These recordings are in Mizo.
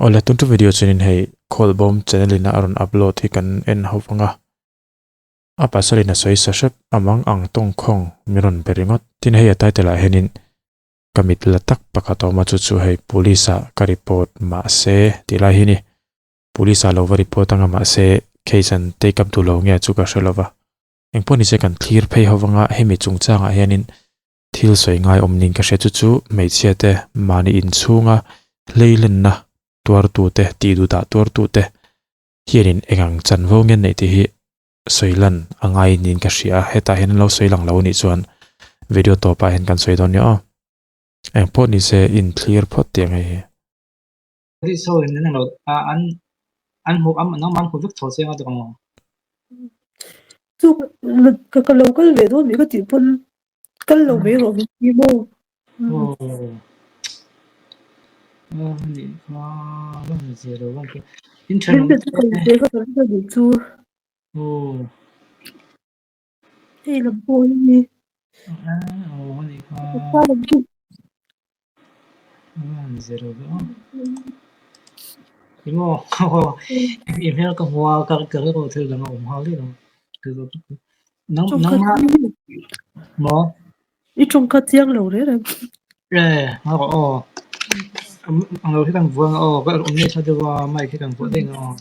Awle tun tu video chuanin hei Khawlbawm channel in a rawn upload hi kan en ho vang a, a pasal in a sawi sa hrep a mang ang tawng khawng min rawn be ringawt. Tin hei a title ah hianin ka mit la tak pakhat a awm a chu chu hei police ah ka report mahse tih lai hi a ni. Police ah lo va report anga mahse case an take up duh lo nge chu ka hre lova. Engpawh nise kan thlir phei ho vanga hemi chungchangah hianin Thil sawi ngai awm ning ka hria chu chu hmeichhia te mahni inchhunga hleilenna tuartu te tih duh dah tuartu te hianin eng ang chanvo nge an neih tih hi sawi lan a ngai niin ka hria a, hetah hian an lo sawi lang lo anih chuan video tawpah hian kan sawi dawn nia aw. Eng pawh ni se inthlir phawt tih ang hei hi. Police ho in an lo an an hmu an nangmah an hmu vek tho chiang a ti ang. Chu ka ka lo kal ve dawn mi ka tih pawn kal lo mai rawh min ti maw. Aw ni kha van zia lo van in thenawm te kal ve ka kan ka duh chu. Aw. Hei lam pawh hi ni. Aw ni kha. Van zia lo ve aw. Emaw i hmel ka hmu a ka ka rilru thil dang a awm nghal daih lo. Nang nangmah maw? I tawng kha chiang lo reng reng. E nga rawh aw. Ang lo hi kan vuah ang aw ka awm nei tha deuh a mic hi kan vuah daih ang aw.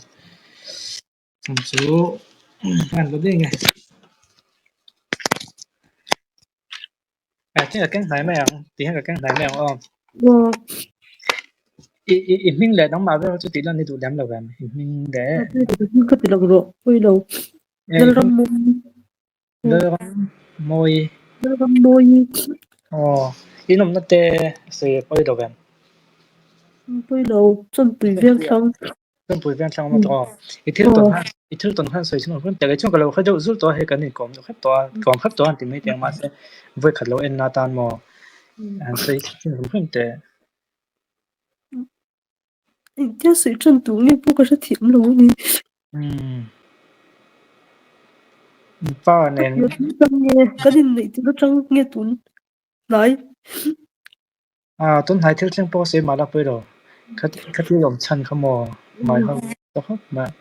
Chhan chu kan la daih ang e. A thil ka keng hnai mai ang tih hian ka keng hnai mai ang aw. I i i hming leh nangmah vel chu tih lan i duh lem lo em i hming leh. Ka ti lak rawh pawi lo. Lalram mawi. Lalram mawi. Lalram mawi. Aw in awmna te sawi pawi lo em. Pawi lo chawnpui veng thlang. Chawnpui veng thlang awm a tawh. I thil tawn khan i thil tawn khan sawi chhun ang tel chuan ka lo hre deuh zul tawh a hei kan inkawm deuh hrep tawh a kawm hrep tawh a an ti mai teh ang mahse vawi khat lo en na tan maw an sawi chhun hrim hrim teh. Engtia sawi tan tur nge pawh ka hre thiam lo a ni. Umm. Pa nen. Kan inneih tir atang nge tun hnai. Ah tun hnai thil thleng pawh sawi mah la pawi lo. Kha thil awm chhan kha maw mai ho ta khawp mai.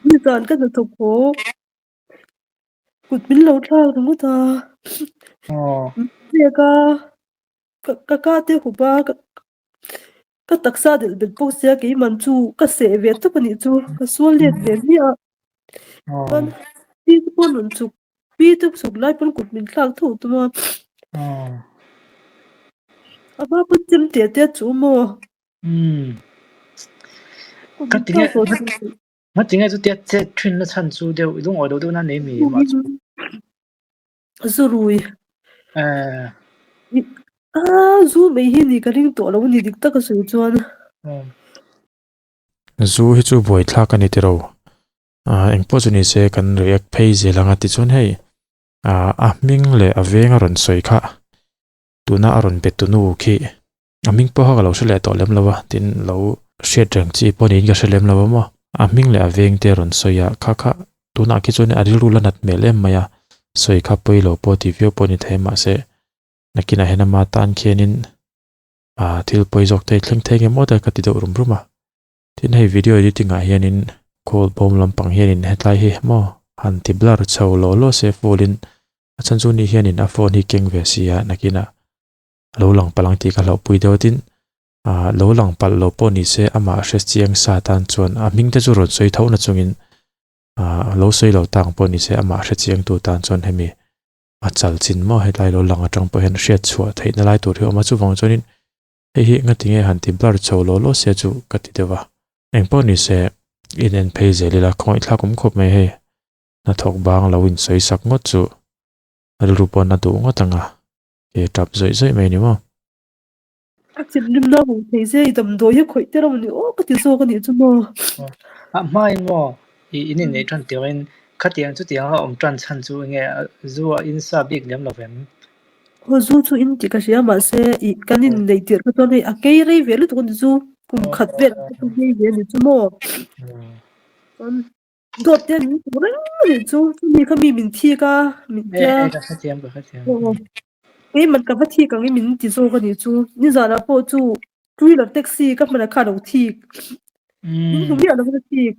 Nizan ka hnathawk haw kut min lo thlak ringawt a. Aw. Pek a ka ka te hup a ka taksa delh bet bawk sia keiman chu ka seh ve tawp anih chu ka sual let ve hmiah a. Chuan pi te pawh rawn chuk pi te chuk lai pawn kut min thlak tho tum a. A hma pawn chem teh te a chu maw? Ka ti nge nga ti nge chutia chet thin na chhan chu deuh i lungawi lo deuh na nei mi mah chu. Zurui. A zu mai hi ni ka ring tawh lo a ni dik taka sawi chuan. Zu hi chu buaithlak a ni tiro. Ah engpawh chu ni se kan react phei zel ang a tichuan hei ah a hming leh a veng a rawn sawi kha tuna a rawn be tunu khi a hming pawh kha ka lo hre leh tawh lem lo a tin lo hriat reng chi pawh niin ka hre lem lo a maw a hming leh a veng te a rawn sawi a kha kha tunah khi chuan a rilru la nat hmel em mai a sawi kha pawi lo pawh tih viau pawh ni thei mahse nakinah hian ama tan khianin ah thil pawi zawk te thleng thei nge maw te ka ti deuh rum rum a. Tin hei video editing ah hianin call bawm lampang hianin hetlai hi maw han ti blur chho law law se full in a chhan chu ni hianin a phone hi keng ve si a nakinah lo lang palh ang tih ka hlauhpui deuh a tin ah lo lang palh lo pawh ni se amah hre chiang sa tan chuan a hming te chu rawn sawi tho na chungin ah lo sawi lo tang pawh ni se amah hre chiang tu tan chuan hemi a chal chin maw hetlai lo lang atang pawh hian hriat chhuah theihna lai tur hi a awm a chuvang chuanin Hei hi ngatinge han ti blur chho law law se chu ka ti deuh a. Engpawh ni se, in en phei zel ila khawngaih thlak awm khawp mai hei. Hnathawk bang lo in sawi sak ngawt chu rilru pawn a duh ngawt ang a, ke tap zawih zawih mai ni maw? A chimlim na hmu thei ze i damdawi hi khawih tir a ni aw ka ti zawk a nih chu maw. A hmain maw i in inneih tan tirin khatiang chutiang a awm tan chhan chu enge zu a insa bik lem lo vem? Aw zu chu in tih ka hria mahse ih kan in neih tirh kha chuan hei a kei rei ve lutuk a ni chu kum khat vel kha chu ngei ve a ni chu maw chuan dawt te an tur reng a nih chu chumi kha mi min thik a min tia aw keimah ka va thik ang i min ti zawk a nih chu nizanah pawh chu. Two wheeler taxi ka hman ah kha a lo thik. Min hmu miah lovin a thik.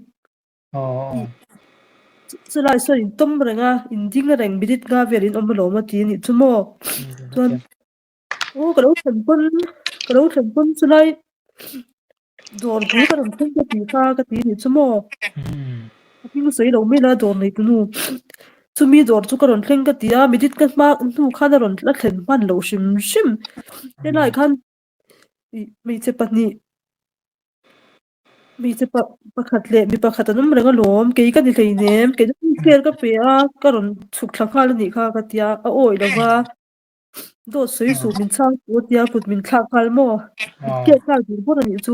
Chulai sawn in tawm reng a, in ding reng minute nga vel in awm alawm a ti a nih chu maw. Chuan aw ka lo thlen pawn ka lo thlen pawn chulai dawr bul ka rawn thleng ka tih kha ka ti a nih chu maw. A hming sawi lo mai la dawr nei tunu. Chumi dawr chu ka rawn thleng ka ti a, minute ka hma hnu khan a rawn la thlen hman loh hrim hrim. Helai khan hmeichhe pahnih Hmeichhe pakhat leh mi pakhat an awm reng alawm, kei ka ni hleinem, kei chu fare ka pe a, ka rawn chhuk thla nghal a nih kha ka ti a, a awih lo va, dawt sawi suh min chhang suh a ti a, kut min thlak nghal maw, min kek nghal bur bur a nih chu.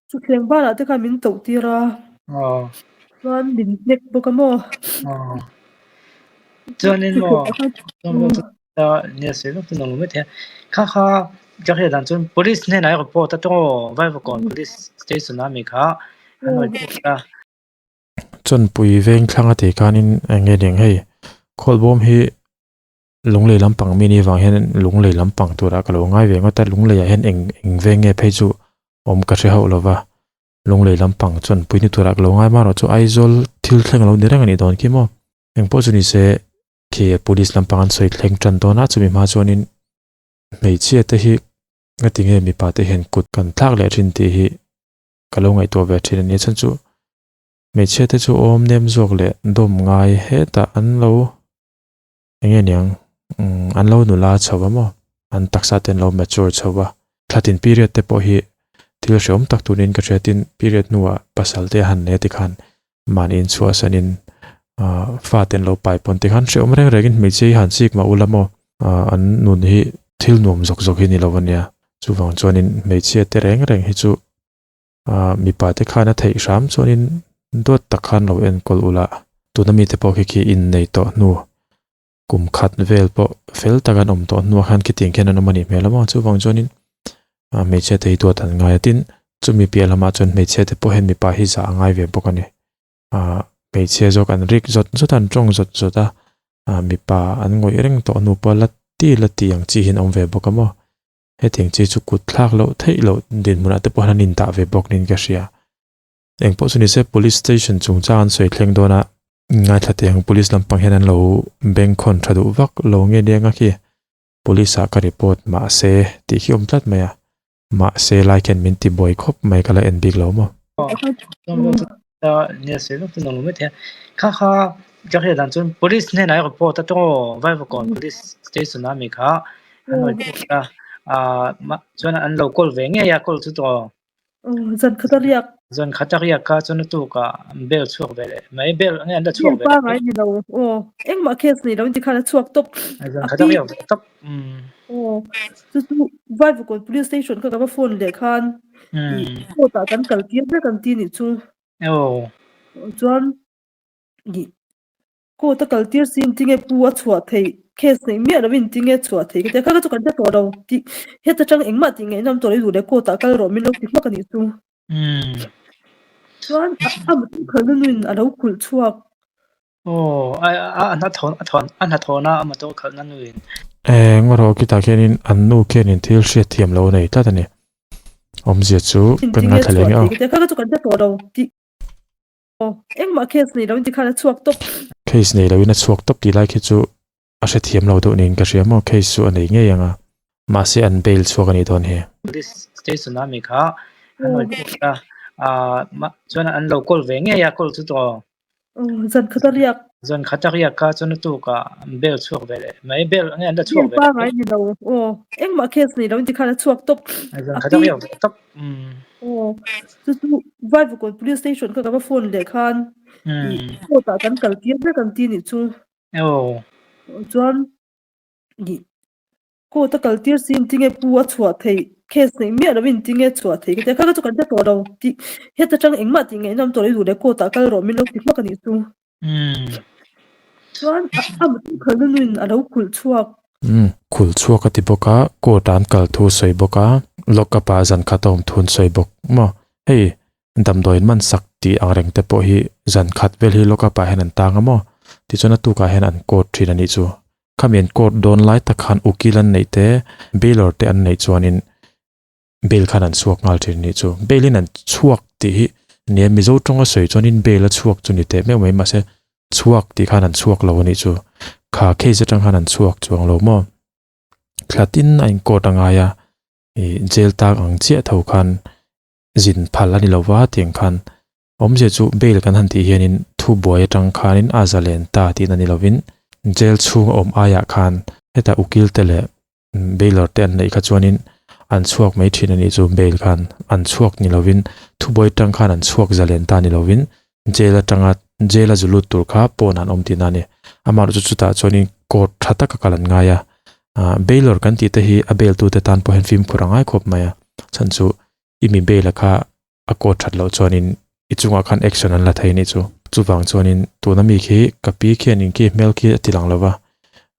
Thutthleng banah te khan min toh tir a, chuan min hnek bawk a maw. Chuanin maw. Nia sawi vak chu nuam lo mai thei a. Kha kha ka hriat dan chuan police hnenah i report a tawng Vaivakawn police station a mi kha an report a. Chawnpui veng thlang a tih khanin eng nge niang hei khawlbawm hi lunglei lampang mi ni vang hian lunglei lampang turah ka lo ngai ve ngawt a lungleiah hian eng eng veng nge phei chu awm ka hre hauh lova lunglei lampang chawnpui ni turah ka lo ngai marawh chu Aizawl thil thleng a lo ni reng a nih dawn khi maw engpawh chu ni se Khi police lampang an sawi thleng tan dawn a, chumi hma chuanin hmeichhia te hi ngati nge mipa te hian kut kan thlak leh thin tih hi ka lo ngaihtuah ve thin a ni. A chhan chu hmeichhia te chu awm nem zawk leh dawm ngai hetah an lo eng nge niang an lo nula chho a maw an taksa te an lo mature chho a, thlatin period te pawh hi thil hreawm tak turin ka hria tin period hnuah pasal te a han nei a tikhan Mahni inchhuahsanin fate an lo pai pawn tikhan hrehawm reng rengin hmeichhia hi han chik mah ula maw an nun hi thil nuam zawk zawk hi ni lo ania. Chuvang chuanin hmeichhia te reng reng hi chu mipa te khan a theih hram chuanin duat tak khan lo enkawl ula tuna mite pawh khi khi innei tawh hnu kum khat vel pawh fel tak an awm tawh hnuah khan khitiang khian an awm a nih hmel a maw chuvang chuanin ah hmeichhia te hi duat an ngai a tin chumi piah lamah chuan hmeichhia te pawh hian mipa hi zah a ngai ve bawk a ni ah hmeichhia zawk an rik zawt zawt a an tawng zawt zawt a ah mipa an ngawih reng tawh hnu pawh la ti la ti ang chi hian a awm ve bawk a maw hetiang chi chu kut thlak loh theih loh dinhmunah te pawh hian an indah ve bawk niin ka hria engpawh chu ni se police station chungchang an sawi thleng dawn a. Ngaithla teh ang police lampang hian an lo bengkhawn tha duh vak lo nge nia nga khi police ah ka report mahse tih khi awm tlat mai a mahse lai khian min ti buai khawp mai ka la en bik lo maw. Kha kha ka hriat dan chuan police hnenah i report a tawng aw Vaivakawn police station a mi kha an report a chuan an lo call ve ngei a call chu tawh. Zan khat a riak. Zan khat a riak kha chuan a tukah bail chhuak ve leh mai. Bail nge an la chhuak ve leh. Bail pangai ni lo. Aw engmah case nei lo in tikhan a chhuak tawp. Zan khat a riak ve tawp. Aw chu chu Vaivakawn police station kha ka va phone leh khan court ah kan kal tir vek an ti nih chu. Aw. Chuan Court a kal tir si inti nge pu a chhuah theih case neih miah lo inti nge chhuah theih ka ti a, kha kha chu kan hre tawh lo tih heta tang engmah tih ngaih nawm tawh lo i duh leh court ah kal rawh min lo ti hmak a nih chu. Chuan a motor khalna nuin a lo khulh chhuak. Aw a a hnathawhna a motor khalhna nuin. Eng erawh khitah khianin an nu khianin thil hriatthiam lo a nei tlat a ni. Awmzia chu kan ngaithla leh nge aw. Kha kha chu kan hre tawh lo tih. Aw, engmah case nei loin tikhan a chhuak tawp. Case nei loin a chhuak tawp tih lai khi chu a hrethiam lo deuh niin ka hria maw, case chu a nei ngei ang a, mahse an bail chhuak a nih dawn hi. Police station a mi kha an rawn report a, ah chuan an lo call ve ngei a, call chu tawh. Aw, zan khat a riak. Zan khat a riak kha chuan a tukah bail chhuak ve leh mai, bail nge an la chhuak ve leh. Bail pangai ni lo, aw, engmah case nei loin tikhan a chhuak tawp. Zan khat a riak ve tawp. Aw, chu chu Vaivakawn police station kha ka va phone leh khan court ah kan kal tir vek an ti nih chu. Aw. Chuan court a kal tir si inti nge pu a chhuah theih case neih miah lo inti nge chhuah theih ka ti a, kha kha chu kan hre tawh lo tih heta tang engmah tih ngaihnawm tawh lo i duh leh court ah kal rawh min lo ti hmak a nih chu. Chuan a motor khalna nuin a lo khulh chhuak. Umm, khulh chhuak a ti bawk a, court ah an kal thu sawi bawk a, lock up ah zan khat a awm thu an sawi bawk maw? Hei, damdawiin man sak tih ang reng te pawh hi zan khat vel hi lock up ah hian an tang a maw? Tichuan a tukah hian an court thin a nih chu. Khami an court dawn lai tak khan ukil an neih te, bailor te an neih chuanin. Bail khan an chhuak nghal thin nih chu. Bail in an chhuak tih hi nia Mizo tawnga sawi chuanin bail a chhuak chu ni teh meuh mai mahse chhuak tih khan an chhuak lo a nih chu. Kha case atang khan an chhuak chuang lo maw. Thla tin a in court a ngai a, ih jail tak ang chiah tho khan zin phal a ni lo va tiang khan awmzia chu bail kan han tih hianin thu buai atang khanin a zalen ta tihna ni lovin jail chhung a awm aiah khan hetah ukil te leh Bailor te an neih kha chuanin an chhuak mai thin a nih chu bail khan an chhuak ni lovin thubuai atang khan an chhuak zalen ta ni lovin jail atanga jail a zu lut tur kha pawn an awm tihna a ni. Amaherawhchu chutah chuanin court tha taka kal an ngai a, ah bailor kan tih te hi a bail tute tan pawh hian fimkhur a ngai khawp mai a, chhan chu i mi bail a kha a court that loh chuanin i chungah khan action an la thei anih chu. Chuvang chuanin tuna mi khi ka pi khianin khi hmel khi a ti lang lova,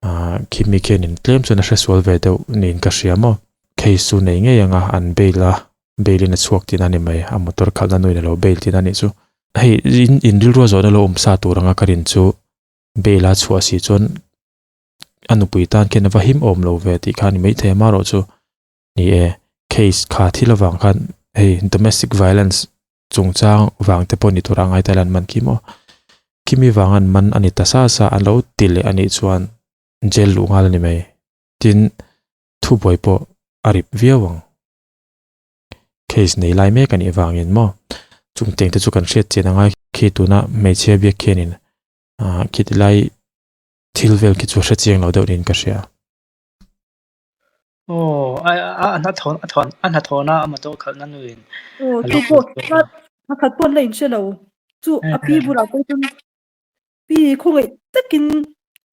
ah khi mi khianin tlem chuan a hresual ve deuh niin ka hria maw. Case chu nei ngei anga an bail a, bail in a chhuak tihna a ni mai, a motor khalhna nuin a lo bail tihna anih chu. Hei in in rilru a zawhna lo awm sa tur anga ka rin chu bail a chhuah si chuan a nupui tan khian a va him awm lo ve tih kha a ni maithei amaherawh chu. Ni e, case kha thil avang khan hei domestic violence chungchang vang te pawh ni tura ngai ta lan man khi maw. Khimi vang an man a ni ta sa sa an lo ti leh a nih chuan jail luh nghal a ni mai. Tin, thubuai pawh a rip viau ang. Case nei lai mek a nih vangin maw. Chung teng te chu kan hriat chian anga khi tuna hmeichhia biak khianin ah khiti lai thil vel khi chu hre chiang lo deuh niin ka hria. Aw, a a a hnathawh a thawn a hnathawhna a motor khalhna nuin Aw, a chu lo pawh kha a khat pawh an la inhre lo. Chu a pi bulah pawh chuan pi khawngaih takin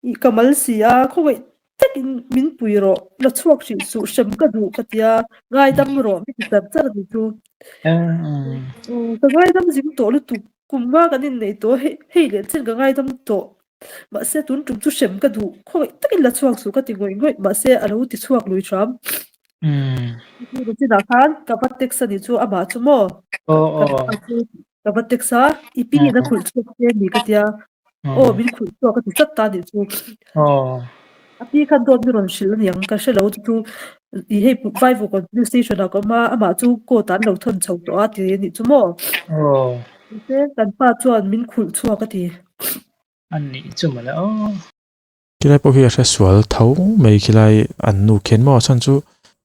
ih ka mal si a, khawngaih takin min pui rawh, la chhuak hrih suh hrem ka duh ka tia, ngaidam rawh min ti char char a ni chu. Aw, ka ngaidam zing tawh lutuk, kum nga kan inneih tawh hei hei leh chen ka ngaidam tawh. Mahse tun tum chu hrem ka duh khawngaih takin la chhuak suh ka ti ngawih ngawih mahse a lo ti chhuak lui hram. Chu chinah khan ka va text a nih chu amah chu maw ka va text a i pi in a khulh chhuak che ni ka tia aw min khulh chhuak a ti tlat ta a nih chu. A pi khan dawt mi rawn hrilh a niang ka hre lo chu chu i hei Vaivakawn police station ah ka awm a amah chu court ah an lo thawn chho tawh a ti a nih chu maw. Mahse kan pa chuan min khulh chhuak a ti. A nih chu mawle aw. Khilai pawh khi a hre sual tho mai khilai an nu khian maw a chhan chu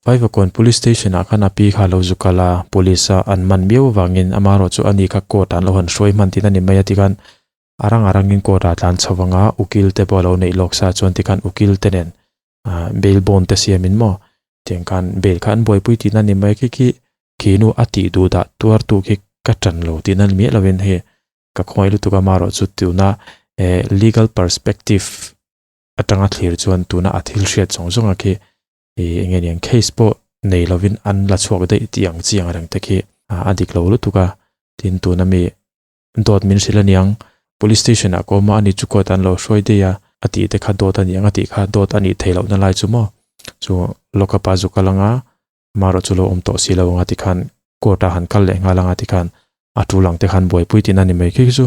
Vaivakawn police station ah khan a pi kha a lo zu kal a police a an man miau avangin amaherawh chu ani kha court ah an lo han hruai hman tihna ni mai a tikhan a rang a rangin court ah a tlan chho vang a ukil te pawh a lo neih lawk sa chuan tikhan ukil te nen ah bail bond te siamin maw tiang khan bail kha an buaipui tihna ni mai khi khi khi nu a tih duh dah tuar tu khi ka tan lo tihna ni miah lovin hei ka khawngaih lutuk a marawh chu tuna eh legal perspective atanga thlir chuan tuna a thil hriat zawng zawng a khi ih eng nge niang case pawh nei lovin an la chhuak daih tih ang chi ang reng te khi a dik lo lutuk a tin tuna mi dawt min hrilh aniang police station ah ka awm a ani chu court an lo hruai daih a a tih te kha dawt a ni ang a tih kha dawt a nih theih lohna lai chu maw chu lockup ah zu kal anga marawh chu lo awm tawh si lo anga tikhan court ah han kal leh nghal anga tikhan a tul ang te khan buaipui tihna a ni mai khi chu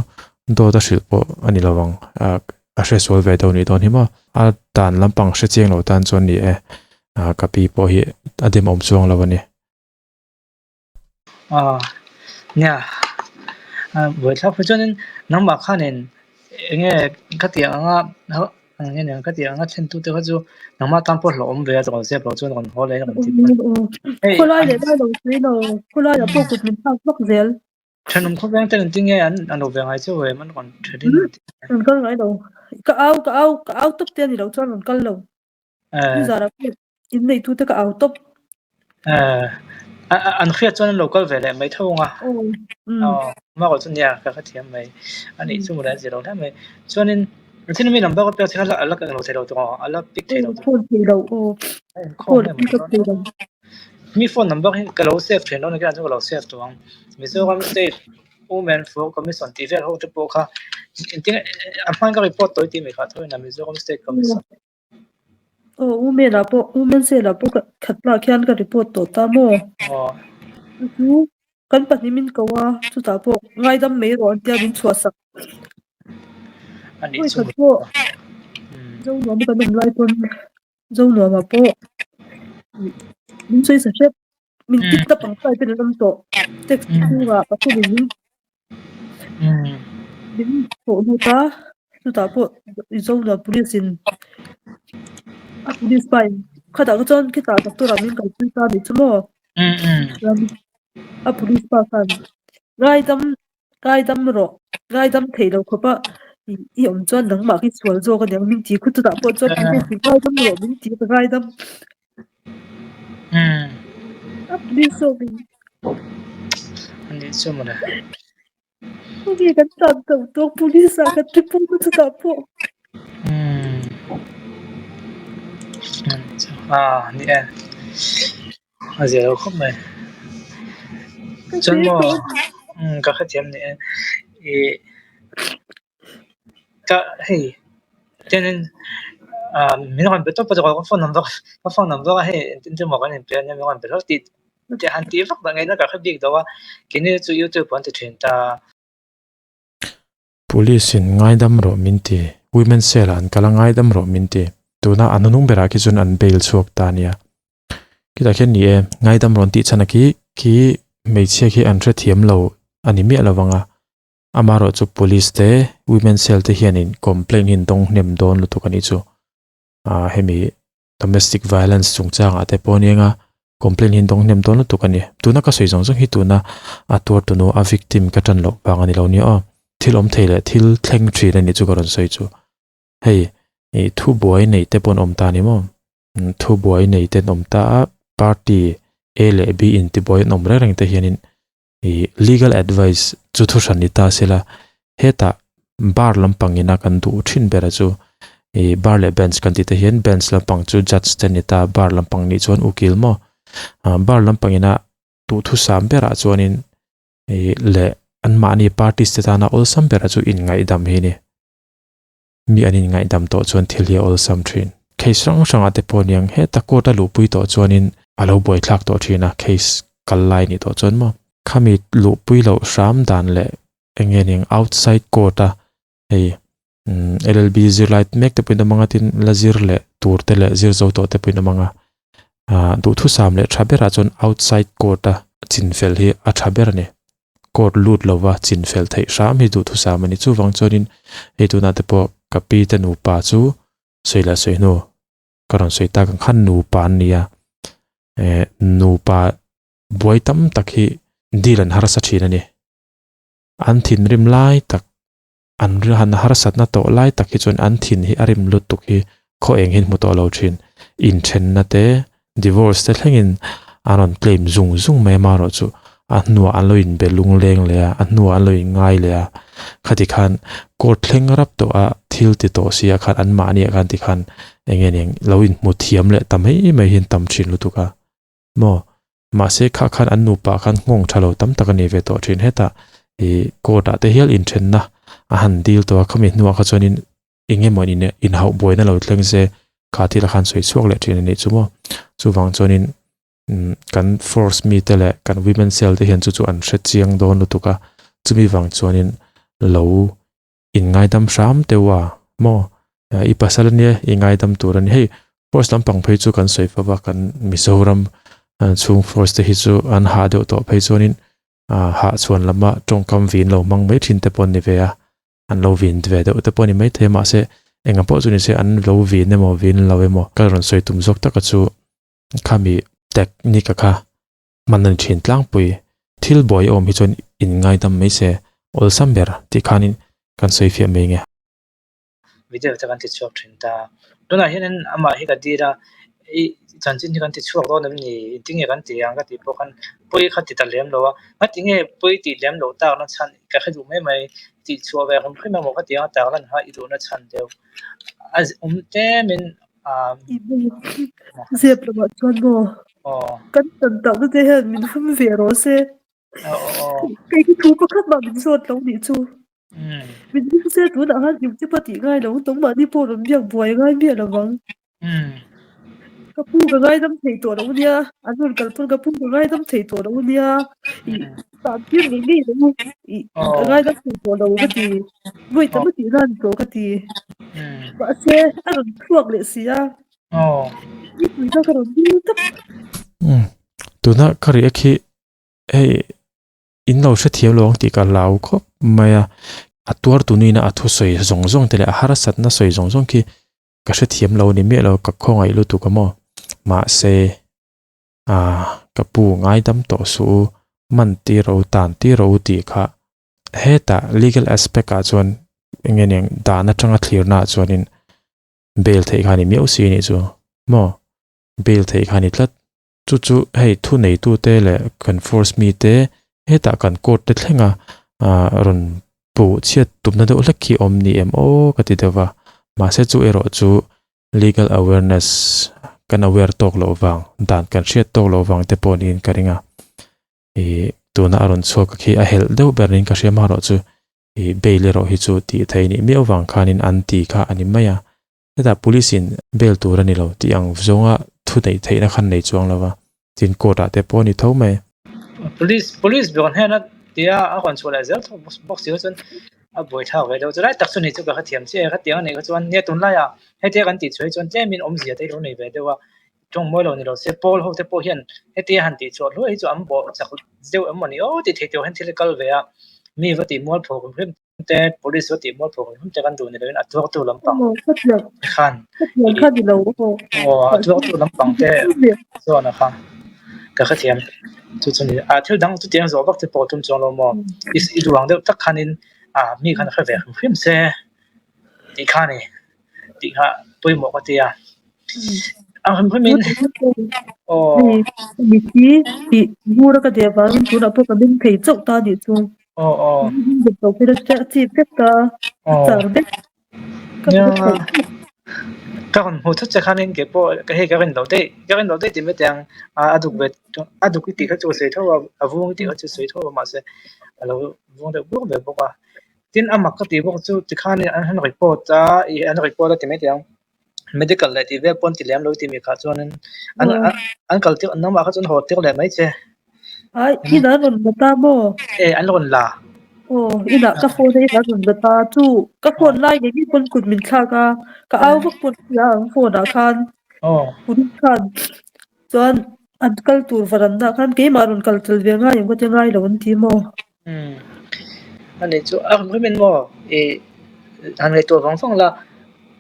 dawt a hrilh pawh a ni lo ang ah a hresual ve deuh nih dawn hi maw a dan lampang hre chiang lo tan chuan ni e ah ka pi pawh hi a dem awm chuang lo a ni. Aw nia buaithlak pawh chuanin nangmah khanin eng nge khatiang anga eng nge niang khatiang anga thlen tute kha chu nangmah tan pawh hlauhawm ve a chuan zep loh chuan rawn haw leh a rawn ti hei khawlai leh lai lo sawi lo khawlaiah pawh kut min thlak vak zel. Thenawm khawveng ten engtin nge an an lo ve ngai chauh em an rawn tha ding Rawn kal ngai lo ka au ka au ka au tawp te a ni lo chuan rawn kal lo. Nizanah pawh inneitute ka au tawp. An hriat chuan an lo kal ve leh mai tho ang a. Marawh chu nia ka hrethiam mai. A nih chu mawle a zir lo hle mai. Chuanin thil mi number ka pek chu a la keng lo thei lo tawh a la pick thei lo tawh. Phone thei lo aw. Phone a pick up thei lo. Mi phone number hi ka lo save thin lo ni khian chu ka lo save tawh ang. Mizoram state Women for Commission tih vel ho te pawh kha engtin a hman ka report tawh i tih mai kha tho in a Mizoram State Commission. Aw women ah pawh women cell ah pawh khat lah khian ka report tawh ta maw? Aw. Chu kan pahnih min ko a chutah pawh ngaidam mai rawh an tia min chhuah sak. Anih Vawi chu khat pawh Zonuam a kan awm lai pawn Zonuam ah pawh min sawi sa hrep. Min kidnap ang tlai ten an awm tawh. Taxi chhungah pathumin min min thawh lut a, chutah pawh Zona police in a police pa in khatah kha chuan khitah doctor ah min kalpui ta anih chu maw? Chuan a police pa khan ngaidam Ngaidam rawh, ngaidam theih loh khawp a i awm chuan nangmah khi sual zawk a niang min ti khu chutah pawh chuan police in ngaidam rawh min ti a ka ngaidam. A police zawk in. Anih chu mawle. Khawvel kan tan tawh tawk police ah kan report a chutah pawh. Ni e. A zia lo khawp mai. Chuan maw ka hrethiam ni e. Ih ka hei chuanin ah min rawn be tawp a ka phone number ka phone number a hei engtin chu maw kan inpe ania min rawn be hlauh tih tih han tih vak dan ngaihna ka hre bik lo a keini chu youtube an ti thin ta. Police in ngaidam rawh min ti, Women Cell ah an kal a ngaidam rawh min ti. Tuna an hnung berah khi chuan an bail chhuak ta ania. Khitah khian ni e, ngaidam rawh an tih chhan a khi khi hmeichhia khi an hrethiam lo a ni miah lo vang a. Amaherawh chu Police te Women Cell te hianin complaint hi an dawng hnem dawn lutuk a nih chu. Ah hemi Domestic violence chungchangah te pawh aniang a, complaint hi an dawng hnem dawn lutuk a ni. Tuna ka sawi zawng zawng hi tuna a tuar tunu a victim ka tan loh vang a ni lo nia aw. Thil awm thei leh thil thleng thin a nih chu ka rawn sawi chu. Hei ih thubuai nei te pawh an awm ta a ni maw? Thubuai nei te an awm ta a, party A leh B intibuai an awm reng reng te hianin ih legal advice chu thu hran ni ta sela hetah bar lampang ina kan duh thin ber a chu ih bar leh bench kan tih te hian bench lampang chu judge te ni ta bar lampang nih chuan ukil maw ah bar lampang ina duhthusam berah chuanin ih leh anmahni parties te tana awlsam berah chu inngaihdam hi a ni. Mi an inngaihdam tawh chuan thil hi a awlsam thin. Case hrang hrangah te pawh aniang heta court a luhpui tawh chuanin a lo buaithlak tawh thin a, case kal lai nih tawh chuan maw. Khami luhpui loh hram dan leh eng nge aniang outside court a hei LLB zirlai mek te pawhin awm anga tin la zir leh tur te leh zir zo tawh te pawhin awm anga ah duhthusam leh tha berah chuan outside court a chinfel hi a tha ber a ni. Court lut lova chinfel theih hram hi duhthusam a ni. Chuvang chuanin hei tunah te pawh ka pi te nupa chu sawi leh sawi hnu ka rawn sawi tak ang khan nupa an ni a, eh nupa buai tam tak hi deal an harsa thin a ni. An thinrim lai tak an han harsatna tawh lai tak hi chuan an thin hi a rim lutuk hi khaw eng hian hmu tawh lo thin. Inthenna te, divorce te thlengin an rawn claim zung zung mai amaherawh chu a hnuah an lo inbe lungleng leh a, a hnuah an lo inngai leh a. Khati khan court thleng rap tawh a thil ti tawh sia khan anmahniah khan tikhan eng nge eng lo inhmu thiam leh ta mai mai hian tam thin lutuk a. Maw? Mahse kha khan an nupa khan nghawng tha lo tam tak a nei ve tawh thin. Hetah ih court ah te hial inthenna a han dil tawh a, khami hnuah kha chuanin eng emaw in inhauh buaina lo thleng se kha thil a khan sawi chhuak leh thin a nih chu maw. Chuvang chuanin umm kan force mite leh kan women cell te hian chu chu an hre chiang dawn lutuk a, chumi vang chuanin lo inngaidam hram teuh a maw i pasal ania i ngaidam tur a ni hei force lampang phei chu kan sawi fo va kan Mizoram chhung force te hi chu an hah deuh tawh phei chuanin ah hahchhuan lama tawngkam vin lo hmang mai thin te pawh an ni ve a an lo vin ve deuh te pawh a ni maithei a mahse engah pawh chu ni se an lo vin emaw vin lo emaw ka rawn sawi tum zawk taka chu khami technique a kha hman a ni thin tlangpui. Thil buai awm hi chuan in ngaidam mai se, awlsam ber tih khanin kan sawi fiah mai nge. Video te kan ti chhuak thin ta. Tunah hianin amah hi ka dil a, i chanchin hi kan ti chhuak dawn em ni? Engtin nge kan ti ang ka tih pawh khan pawi kha ti ta lem lo a. Ngati nge pawi tih lem loh tak na chhan ka hre duh mai mai. Tih chhuah ve hrim hrim emaw ka ti ang a tak lan kha i duhna chhan deuh. A awm tlemin Zep lamah chuan maw kan tan takna te hian min hum ve rawh se. Kei hi thu pakhat mah min zawt lo nih chu. Min hum se tunah khan engti pawh tih ngai lo nangmahni pawh rawn biak buai ngai miah lo vang. Ka pu ka ngaidam thei tawh lo nia, an rawn kal pawn ka pu ka ngaidam thei tawh lo nia. Ih tan tir ngei ngei lo ih ka ngaidam thei tawh lo ka ti. Vawi tam a tih nan tawh ka ti. Mahse a rawn chhuak leh si a. Nipui kha ka rawn dil tawp. Tuna ka react hi hei in lo hrethiam lo ang tih ka hlau khawp mai a. A tuar tu nina a thusawi zawng zawng te leh a harsatna sawi zawng zawng khi ka hrethiam lo ni miah lo ka khawngaih lutuk a maw. Mahse ah ka pu ngaidam tawh suh u man tir rawh u tan tir rawh u tih kha hetah legal aspect ah chuan eng nge niang dan atanga thlirna ah chuanin bail theih kha a ni miau si a nih chu maw bail theih kha a ni tlat. Chu chu hei thu neitute leh kan force mite hetah kan court te thlenga ah rawn puh chhiat tumna deuh hlek hi awm ni em aw ka ti deuh va mahse chu erawh chu legal awareness kan aware tawk loh vang dan kan hriat tawk loh vang te pawh niin ka ring a ih tuna a rawn chhuak khi a helh deuh ber niin ka hria marawh chu ih bail erawh hi chu tih theih nih miau vang khanin an ti kha a ni mai a. Hetah police in bail tur a ni lo tih ang zawnga thu neih theihna khan nei chuang lo va, tin court ah te pawh a ni tho mai. Police police ber hnena tia a rawn chhuah leh zel tho bawk si chuan a buaithlak ve deuh. Chulai tak chu ni chu ka hrethiam chiah e, khatiang a nih kha chuan nia tunlaiah hetia kan tih chhuah hi chuan tlemin awmzia te hi lo nei ve deuh a, tawng mawi lo ni lo se pawl ho te pawh hian hetia han tih chhuah hluai hi chu an bawh chak deuh em maw ni aw tih theih tur hian thil a kal ve a, mi va tih mualpho kum hrim. te police va tih mual phawk hrim te kan duh ni loin a tuartu lampang khan aw a tuartu lampang te chuan a kha ka hrethiam chu chu ni a thil dang chutiang zawh vak te pawh tum chuang lo maw i duh ang deuh tak khanin a mi khan a hre ve hrim hrim se tih kha ni tih kha pawimawh ka tia a hrim hrimin aw Mithi tih bur a ka deh vangin tunah pawh ka beng thei chauh ta nih chu. Aw aw. Nia. Ka rawn hmuh thut che khanin kei pawh ka hei ka rin loh daih ka rin loh daih tih mai teh ang a a duk ve a duk i tih kha chu a sawi tho a a vung i tih kha chu a sawi tho a mahse a lo vung deuh buk ve bawk a. Tin a mak ka tih bawk chu tikhanin an han report a ih an report a ti mai teh ang medical leh tih vel pawn ti lem lo tih mi kha chuanin an an kal tir nangmah kha chuan haw tir leh mai che. Ai inah an rawn la ta maw? E an rawn la. Aw inah ka phone a inah an rawn la ta chu ka phone lai ngei ngei pawn kut min thlak a ka au vak pawn nia ang phone ah khan police khan chuan an kal tur varanna ah khan keimah rawn kal tel ve ngai ang ka ti ngai lo an ti maw? Umm ani chu a rawn rim in maw ih han ngaihtuah vang vang la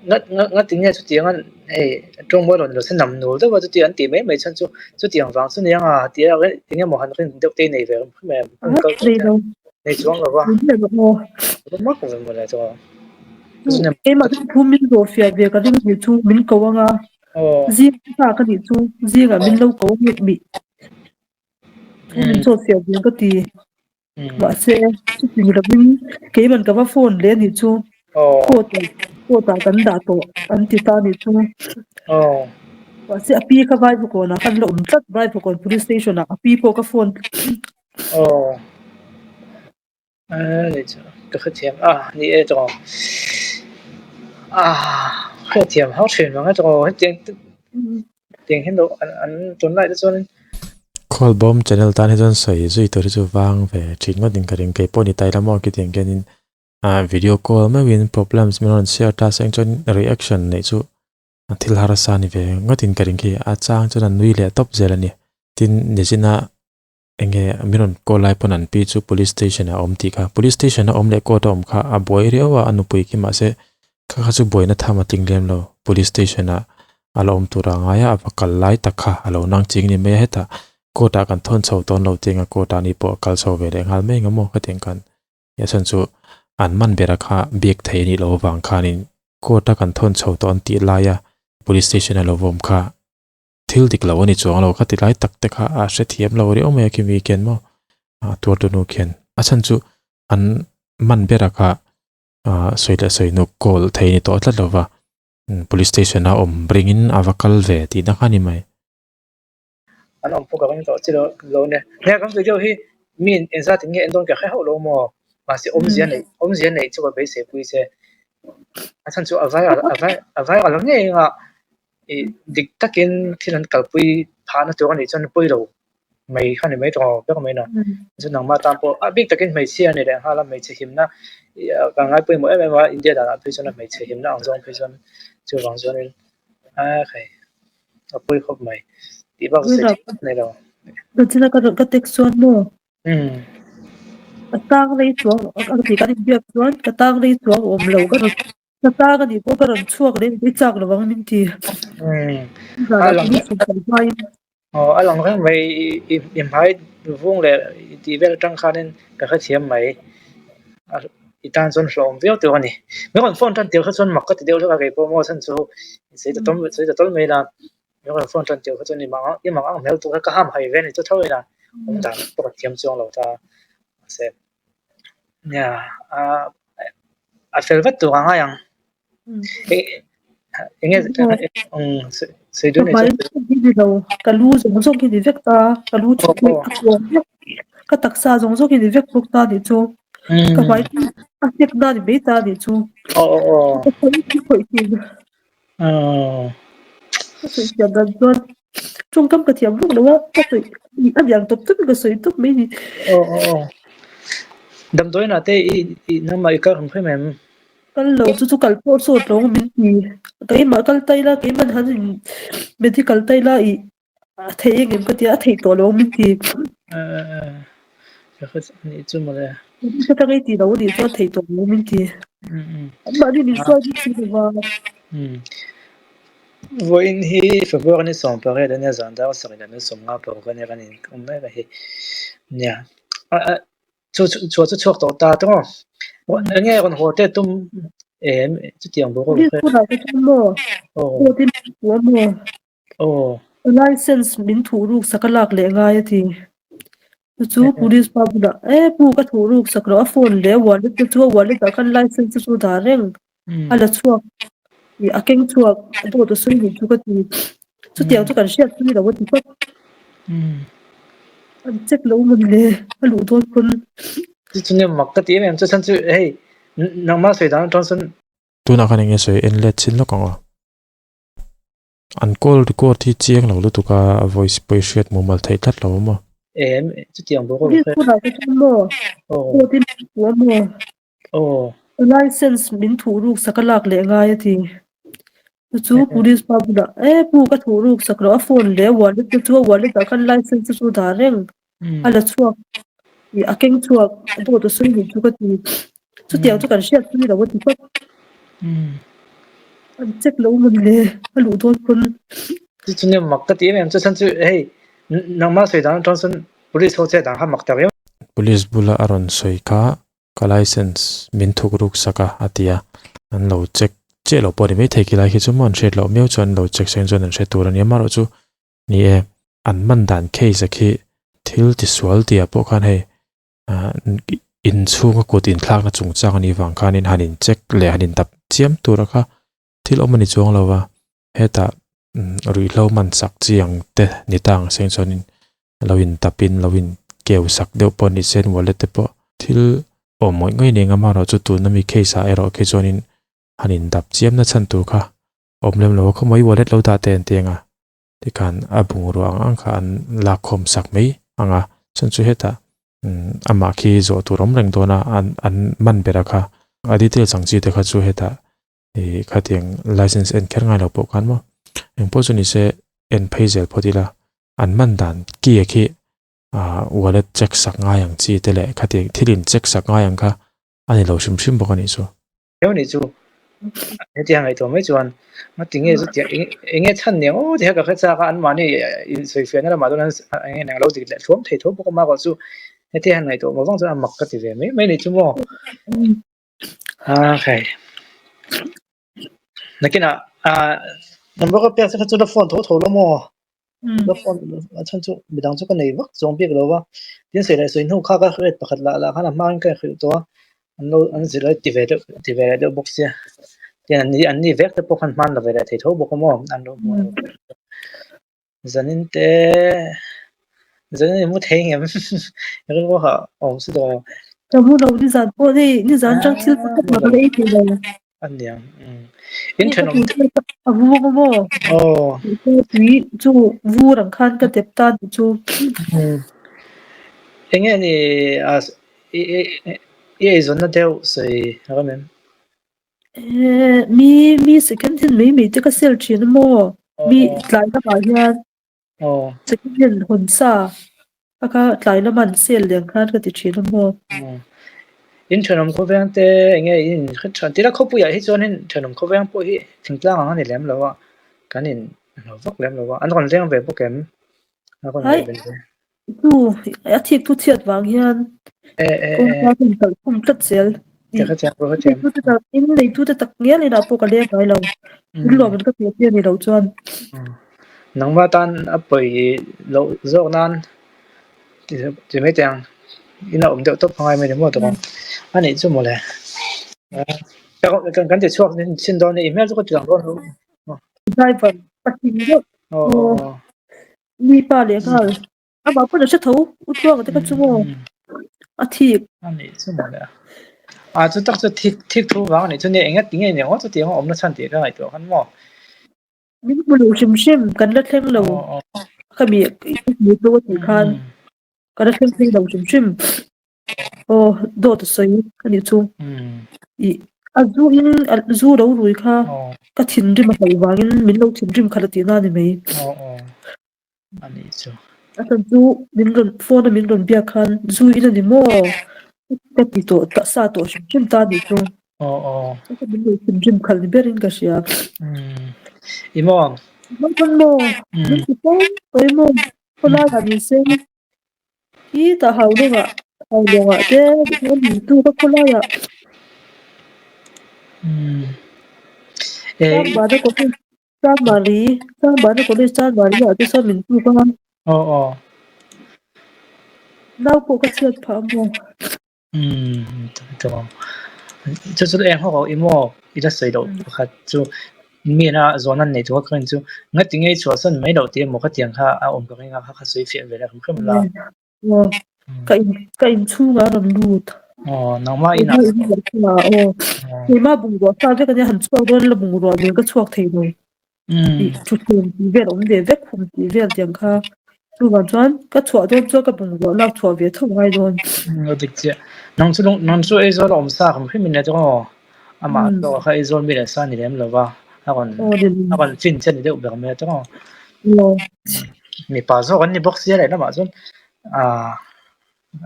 nga nga ngati nge chutiang a hei tawngmawi rawn lo se nam nul deuh a chuti an tih mai mai chhan chu chutiang vang chu nia nga tia eng emaw han rin deuh te nei ve rem rem em an kal tawh te nei chuang lo va mak ve mawle chu Keimah chu thu min zawh fiah ve ka ring nih chu min ko anga zing ta ka nih chu zingah min lo ko ang mi Thu min chawt fiah ve ka ti. Mahse, chuti ni lovin keiman ka va phone leh a nih chu. Court ah court ah kan dah tawh an ti ta a nih chu. Mahse, a pi kha Vaivakawn ah khan la awm tlat, Vaivakawn police station ah a pi pawh ka phone. Ni chu ka hrethiam a ni e tawng a hrethiam hauh thin vang e tawng hetiang tiang hian lo an an tunlai te chuan Khawlbawm channel tan hi chuan sawi zui tur hi chu vang ve thin ngawt in ka ring kei pawh ni tai lama khi tiang khian in ah video call meuhin problems min rawn share ta seng chuan reaction neih chu thil harsa ni ve ngawt in ka ring khi a chang chuan an nui leh tawp zel a ni tin nichina Enge min rawn call lai pawn an pi chu police station ah a awm tih kha police station a awm leh court a awm kha a buai riau a a nupui khi mahse kha kha chu buaina tham a tling lem lo police station ah a la awm tur a ngai a a va kal lai tak kha a lo nang ching ni mai a hetah court ah kan thawn chho tawn lo tih anga court ah ni pawh a kal chho ve leh nghal mai ang maw khatiang khan a chhan chu an man ber a kha biak thei a nih loh avang khanin court a kan thawn chho tawh an tih laia police station a lo va awm kha. Thil dik lo a ni chuang lo kha ti lai tak te kha a hrethiam lo riau mai a khi mi khian maw a tuartu nu khian a chhan chu an man ber a kha ah sawi leh sawi nu call thei a ni tawh tlat lo va police station a awm ringin a va kal ve tih na kha a ni mai. An awm pawh ka ring tawh chi lo lo nia. Nia kan video hi mi engzat in nge en dawn ka hre hauh lo maw mahse awmzia neih awmzia neih chu ka beisei pui che a chhan chu a viral a a viral ngei anga Ih dik takin thil an kalpui phahna tur a nih chuan pawi lo mai kha ni mai tawh ang ber mai na. Chu nangmah tan pawh a bik takin hmeichhia a ni leh nghal a, hmeichhe himna ih kan ngai pawimawh em em a, India danah phei chuan hmeichhe himna ang zawng phei chuan chuvang chuanin a khai a pawi khawp mai tih bak sawi theih nei lo. Nachina ka ka text chuan maw? Ka tang rei chuang a ti kan inbiak chuan ka tang rei chuang awm lo ka rawn ka tang a nih pawh ka rawn chhuak leh i chak lo ang min ti. Zanah police in kal hmain. Aw a lang reng mai i i hmai vung leh i tih vel atang khanin ka hrethiam mai. I tan chuan hlawm viau tur a ni. Min rawn phone tan tir kha chuan mak ka ti deuh hlek a kei pawh maw chhan chu sawi ta tawl sawi ta tawl mai la. Min rawn phone tan tir kha chuan i mang i mang ang hmel tur kha ka ham hai ve a ni chu tho ila awm dan pawh ka thiam chuang lo ta. Mahse nia a fel vat tur a ngai ang. Enge sawi duh nei chuan. Ka lu zawng zawng hi ni vek ta, ka lu chu a kuang vek, ka taksa zawng zawng hi ni vek bawk ta nih chu, ka hmai chu a hnek na ni mai ta nih chu, ka khawih hi khawih thin. Ka sawi thiam dan chuan tawngkam ka thiam vak lo a, ka sawi a niang tawp tawpin ka sawi tawp mai ni. Damdawiinah te i nangmah i kal hrim hrim em? Kal lo chu chu kal pawh sawt lo min ti. Keimah kal ta ila keimah han in medical ta ila ih a theih engem ka tia a theih tawh lo min ti. Nih chu mawle. Ka tang ei tih lo anih chuan theih tawh lo min ti. Anmahni min hruai bik si lova. Vawiin hi February ni 18 ania zan dar sarih leh ni 15 paruk ania kan inkawm mek a hi. Nia. Chu chu chhuah chu chhuak tawh ta tawng a. Eng nge rawn haw te tum em chutiang bawk a Police hunah te chuan maw court in min thu a maw license min thuh ruk sak a lak leh ngai a ti. Chu chu police pa bulah e pu ka thuh ruk sak loh a phone leh a wallet te chu a wallet ah khan license te chu dah reng a la chhuak ih a keng chhuak a dawt a sawi nih chu ka ti. Chutiang chu kan hriat pui lo a ti tawp. An check lo mawn le a luh dawn pawn. Chu chu nia mak ka ti em em chu chhan chu hei nangmah sawi dan atang chuan. Tunah khan enge sawi en let chin lawk ang aw. An call record hi chiang lo lutuk a a voice pawh i hriat mumal theih tlat lo maw. Em chutiang bawk a Police hunah te chuan maw court in min hmu a maw. License min thuh ruk sak a lak leh ngai a ti. Chu chu police pa bulah e pu ka thuh ruk sak loh a phone leh a wallet te chu a wallet ah khan license te chu dah reng a la chhuak ih a keng chhuak a dawt a sawi nih chu ka ti. Chutiang chu kan hriat pui lo a ti tawp. An check lo mawn le a luh dawn pawn. Chu chu nia mak ka ti em em chu chhan chu hei nangmah sawi dan atang chuan police ho che dan kha mak ta viau. Police bula a rawn sawi kha Ka license min thuk ruk sak a, a ti a. An lo check chiah loh pawh a ni maithei khi lai khi chu maw an hriat loh miau chuan an lo check seng chuan an hre tur a ni a. Amaherawh chu ni e, an man dan case a khi thil tisual tih ah pawh khan hei ah inchhunga kut inthlakna chungchang a nih vang khanin han in check leh han in dap chiam tura kha thil awm a ni chuang lo va. Hetah ruihhlo man sak chi ang te ni ta ang seng chuanin lo in tapin lo in keu sak deuh pawh ni se wallet te pawh thil awm ngawih ngawih nen amaherawh chu tuna mi case ah erawh khi chuanin han in dap chiam na chhan tur kha awm lem lo a khawmawii wallet lo dah te an ti ang a tikhan a bungrua ang ang kha an lak khawm sak mai ang a chuan chu hetah amah khi zawh tur awm reng dawn a an an man ber a kha a details ang chi te kha chu hetah ih khatiang license en kher ngai lo pawh khan maw engpawh chu ni se en phei zel phawt ila an man dan key a khi ah wallet check sak ngai ang chi te leh khatiang thil in check sak ngai ang kha a ni lo hrim hrim bawk a nih chu. Heu nih chu hetiang ngaihtuah mai chuan ngatinge chutia eng nge chhan nia aw ti kha ka hre chak a anmahni insawifiahna lamah chuan eng nge lo dik leh thluam thei tho bawk a mah erawh chu hetiang han ngaihtuah vang chuan a mak ka ti ve mai mai a nih chu maw. Okay. Nakinah ah number ka pek che kha chu la phone tho tho lo maw? La phone a chhan chu midang chu ka nei vak zawng bik lo va. Tin sawi leh sawi hnu kha ka rate pakhat lah lah khan a hmain ka hrilh tawh a. An lo an zir a ti ve deuh ti ve leh deuh bawk sia. Tin an ni an ni vek te pawh khan hman la ve leh thei tho bawk a maw? An lo hmu lo. Zanin te zanin i mu thei ngem rilru ha awm si dawn. Ka mu lo nizan pawh hei nizan tang thil pakhat mah ka la ei thei lo. A niang in thenawm a vung a maw tui chu vur ang khan ka dep ta tih chu. Enge ni a i eizawnna deuh sawi ram em? Mi mi second hand mai mai te ka sell thin a maw? Mi tlai lamah hian. Second hand hawn sa a kha tlai lama an sale leh ang khan ka ti thin a maw. In thenawm khawveng te enge in hre tha tila khawpuiah hi chuanin thenawm khawveng pawh hi thingtlang ang a ni lem lo a, kan in hlo vak lem lo a, an rawn leng ve bawk em? A rawn Hai chu a thik thu chhiat vang hian kawngka ka inkalh khum tlat zel. In neitute tak ngial inah pawh ka leng ngai lo. In luam an ka tih a ni loh chuan. Nangmah tan a pawi loh zawk nan ti mai teh ang. In a awm deuh tawp ngai mai ni maw tawp ang. A nih chu mawle. Kan ti chhuak chin dawn a ni. I hmel chu ka ti lang dawn lo. Driver patling deuh mi pa leh nghal amah pawn a hre tho u tluanga te kha chu maw a thik. A nih chu mawle a. A chu tak chu thik thik thu vang a nih chu nia enga tinge nia ngawt chutiang a awm na chhan tih ka ngaihtuah khan maw. Min hmu lo hrim hrim kan la thleng lo ka mi hmu tho a tih khan ka la thleng phei lo hrim hrim. Aw dawt a sawi a nih chu. Ih a zu in zu lo rui kha ka thinrim a hlauh vangin min lo thinrim khalh a tihna a ni mai. A nih chu. A chan chu min rawn phone a min rawn biak khan zu in a ni maw ka ti tawh ta sa tawh hrim hrim ta a nih chu. Aw aw. Min lo thinrim khalh ni berin ka hria. I maw? Maw maw min ti fo mai maw khawlai ah ni se. Hi tah hau lawngah hau lawngah te a ni tu ka khawlaiah Chanmari college Chanmari Chanmari college Chanmari ah te chuan min tuk a. Nau pawh ka chhiat phah a maw. Chu chu eng ho i maw i la sawi loh pakhat chu mi ina zawn an nei tur kha chu ngati nge i chhuahsan mai loh tih emaw khatiang kha a awm ka ring a kha kha sawi fiah ve la hrim hrim la. Ka in ka in chhungah a rawn lut. Aw nangmah inah. Aw keimah bungrua sa vek ania han chhuak dawn la bungrua nen ka chhuak thei lo. Thutthleng tih vel awm ve vek khum tih vel tiang kha chuvang chuan ka chhuah dawn chuan ka bungrua lak chhuah ve tho ngai dawn. A dik chiah. Nang chu nang chu Aizawl a awm sa hrim hrim in le chuan aw amah zawk kha Aizawl mi leh sa ni lem lova a rawn a rawn chin che ni deuh ber mai a chuan aw. Mipa zawk an ni bawk sia lehlamah chuan ah